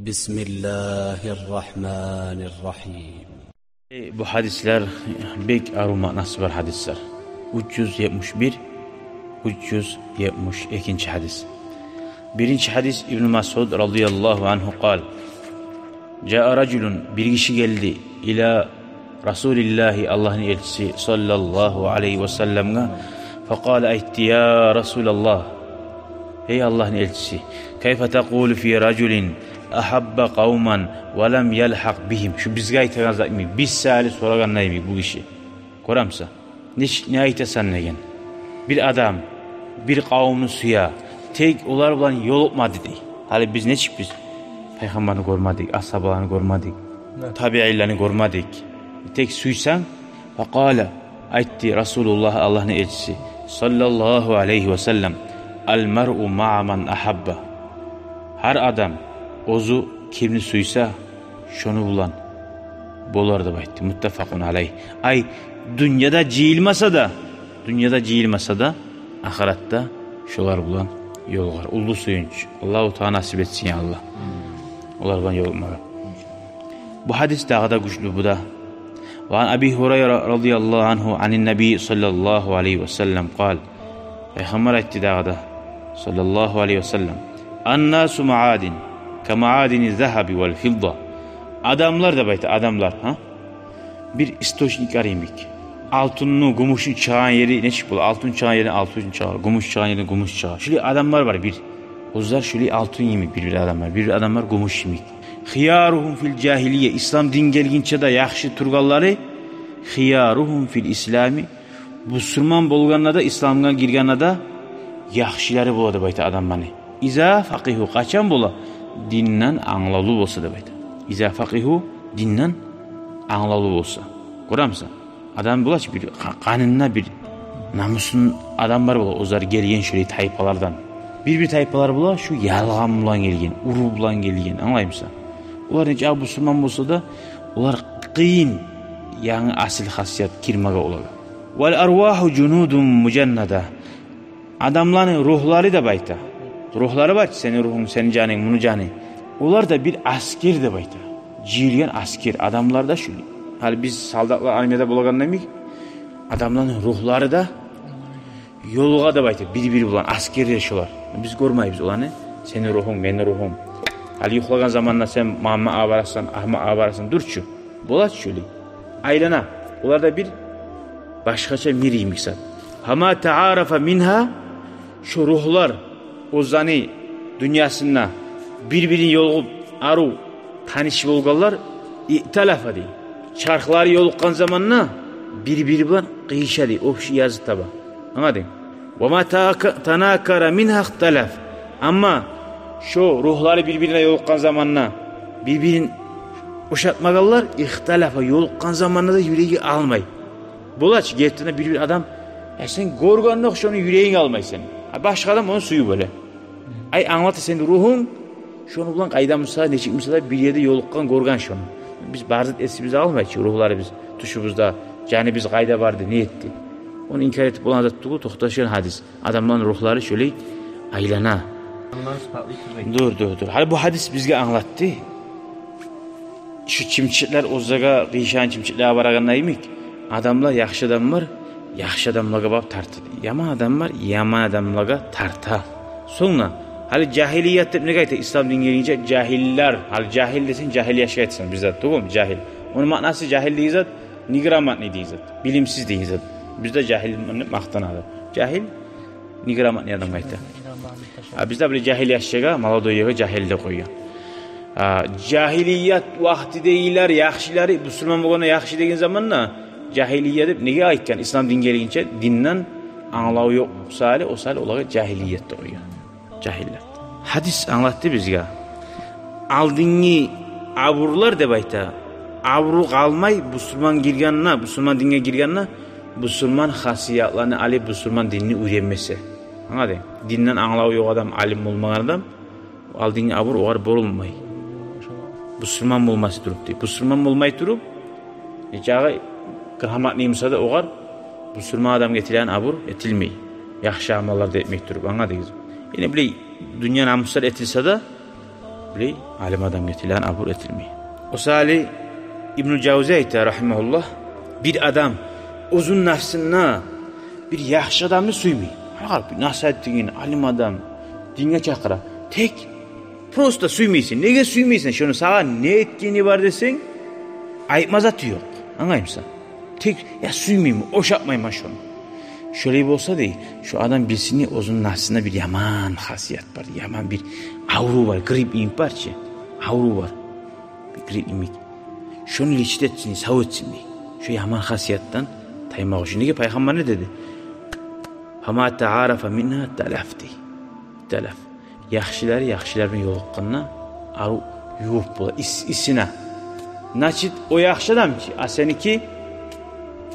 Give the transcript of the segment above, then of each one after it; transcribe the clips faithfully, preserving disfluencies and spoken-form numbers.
بسم الله الرحمن الرحيم. Э, бу гьадислер бек арив маънасы бар гьадислер. Уьч юз етмиш бир, уьч юз етмиш экинчи гьадис. Биринчи гьадис, Ибну Масъуд радияллагьу ангьу къал: جاء رجل, бир гиши гелди, إلى رسول الله, Аллагьны элчиси саллаллагьу алайгьи ва салламгъа, فقال, айтды: يا رسول الله, гьей Аллагьны элчиси, كيف تقول في رجل أحب قوما ولم يلحق بهم. Шу бизге айтагъан зат йимик, биз саялы сорагъан йимик бу гиши. Гёремисен? Нечик, не айтасан деген. Бир адам бир къавумну сюе, тек олар булан ёлукъмады дей. Гьали биз нечикбиз? Пайхаммарны гёрмедик, асгьабаланы гёрмедик, табиинлени гёрмедик. Тек сюйсенг, فقال, айтды Расулуллагь, Аллагьны элчиси саллаллагьу алайгьи ва саллам: المرء مع من أحب. Гьар адам оьзю кимни сюйсе, шону булан болар деп айтды. متفق عليه. Ай, дюньяда жыйылмаса да, дюньяда жыйылмаса да, ахыратда шолар булан ёлугъар. Уллу сююнч. Аллагьу Таала насип этсин, я Аллагь, олар булан ёлукъмагъа. Бу гьадис дагъы да гючлю, бу да. وعن أبي هريرة رضي الله عنه عن النبي صلى الله عليه وسلم قال. Пайхаммар айтды дагъы да, саллаллагьу алайгьи ва саллам: الناس معادن كمعادن الذهب والفضة. Адамлар деп айта, адамлар, гьа? Бир источниклер йимик. Алтынны, гюмюшню чыгъагъан ери нечик бола? Алтын чыгъагъан ерден алтын чыгъар, гюмюш чыгъагъан ерден гюмюш чыгъар. Шулай адамлар бар бир. Оьзлер шулай алтын йимик бир-бир адамлар, бир-бир адамлар гюмюш йимик. خيارهم في الجاهلية, ислам дин гелгинче де яхшы тургъанлары, خيارهم في الإسلام, бусурман болгъанда да, исламгъа гиргенде де яхшылары бола деп айта адамланы. إذا فقهوا, къачан бола? Динден англавлу болса деп айта. إذا فقهوا, динден англавлу болса. Гёремисен? Адам бола чы бир къа-, къанында бир намуслу адамлар бола, оьзлер гелген шолай тайпалардан. Бир-бир тайпалар бола, шу ялгъан булан гелген, урув булан гелген, англаймысан? Олар нече бусурман болса да, олар къыйын янгы асил хасият кирмеге олагъа. والأرواح جنود مجندة. Адамланы ругьлары деп айта. Ругьлары бар чы, сени ругьунг, сени жанынг, муну жаны. Олар да бир аскер деп айта. Жыйылгъан аскер. Адамлар да шулай. Гьали биз солдатлар армияда болагъанда йимик, адамланы ругьлары да ёлугъа деп айта, бир-бири булан, аскерлер шолар. Биз гёрмейбиз оланы. Сени ругьунг, мени ругьум. Гьали юхлагъан заманда сен Магьаммат агъа барасан, Агьмат агъа барасан, дюр чю. Бола чы шолай. Айлана. Олар да бир башгъача мир йимик зат. فما تعارف منها, шо ругьлар оьзлени дюньясында бир-бирин ёлугъуп, арив таныш болгъанлар, ائتلف дей. Чархлары ёлукъгъан заманда бир-бири булан къыйыша дей, общий язык таба. Англадынг? وما تاك-, تناكر منها اختلف. Амма шо ругьлары бир-бирине ёлукъгъан заманда бир-бирин ушатмагъанлар, اختلف, ёлукъгъан заманда да юреги алмай. Бола чы, гертиден бир-бир адам, я сен гёргенокъ шону юрегинг алмай сени. А башгъа адам ону сюйюп оьле. Ай, англата сени ругьунг, шону булан къайда буса, нечик буса да бир ерде ёлукъгъан, гёрген шону. Биз бар зат эсибизде къалмай чы, ругьларыбыз, тюшюбюзде, жаныбыз къайда барды, не этди. Ону инкар этип болагъан зат тюгюл, токъташгъан гьадис. Адамланы ругьлары шолай айлана. Дюр, дюр, дюр. Гьали бу гьадис бизге англатды. Шу чымчыкълар, оьзлеге къыйышагъан чымчыкълар барагъанда йимик, адамлар, яхшы адамлар яхшы адамлагъа барып тарта. Яман адамлар яман адамлагъа тарта. Сонг да, гьали жагьилият деп неге айта? Ислам дин гелгинче жагьиллер, гьали жагьил десенг, жагьил яшгъа айтасан, бизде тюгюлмю жагьил? Ону маънасы жагьил деген зат, неграмотный деген зат, билимсиз деген зат. Бизде жагьил деп макътанады. Жагьил неграмотный адамгъа айта. А бизде биле жагьил яшгъа, молодойгъа жагьил деп къойгъан. А, жагьилият вакътидегилер яхшылары, бусурман болгъанда яхшы деген заманда, жагьилия деп неге айтгъан? Ислам дин гелгинче динден англаву ёкъ саялы, о саялы олагъа жагьилият деп къойгъан. Жагьиллер. Гьадис англатды бизге. Алдынгъы абурлар деп айта. Абуру къалмай, бусурман гиргенде, бусурман динге гиргенде, бусурман хасиятланы алып, бусурман динни уьйренмесе. Англадынг? Динден англаву ёкъ адам, алим болмагъан адам, алдынгъы абур огъар борулмай. Бусурман болмаса туруп дей. Бусурман болмай туруп, нечакъы грамотный буса да, огъар бусурман адамгъа этилеген абур этилмей. Яхшы амаллар да этмей туруп, англадыгъызмы? Яни билей дюнья намуслар этилсе де, Булай алим адамгъа этилеген абур этилмей. Осали Ибну Жавзи айта, рагьимагьуллагь, бир адам оьзюню нафсында бир яхшы адамны сюймей. Гьар бир насигьат этеген алим адам, динге чакъыра. Тек просто сюймейсен. Неге сюймейсен? Шону сагъа не этгени бар десенг, айтма заты ёкъ. Англаймысан? Тек, я, сюймеймен, ошатмайман шону. Шолай болса, дей, шо адам билсин, оьзюню нафсында бир яман хасият бар, яман бир аврув бар, грипп йимик бар чы, аврув бар. Бир грипп йимик. Шону лечить этсин, сав этсин, дей. Шо яман хасиятдан таймакъ учун. Неге, пайхаммар не деди? «Фама таарафа мингьа талаф», дей. Талаф. Яхшылары яхшылар булан ёлукъгъанда, арив ювукъ бола, ис-, исине. Значит, о яхшы адам чы, а сеники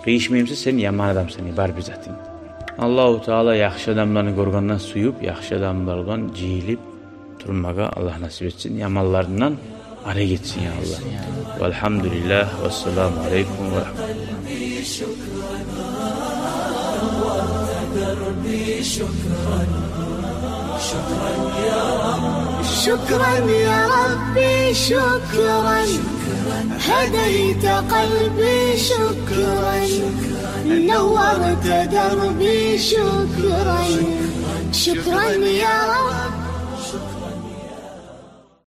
къыйышмаймыса, сен яман адамсан, бар бир затынг. Аллагьу Таала яхшы адамланы гёргенде сююп, яхшы адамлар булан жыйылып турмагъа Аллагь насип этсин, яманларындан арек этсин, я Аллагь. Валгьамдулиллагь, вассаламу алейкум ва рагьматуллагь. شكرا يا ربي، شكرا، هديت قلبي، شكرا، نورت دربي، شكرا، شكرا يا رب.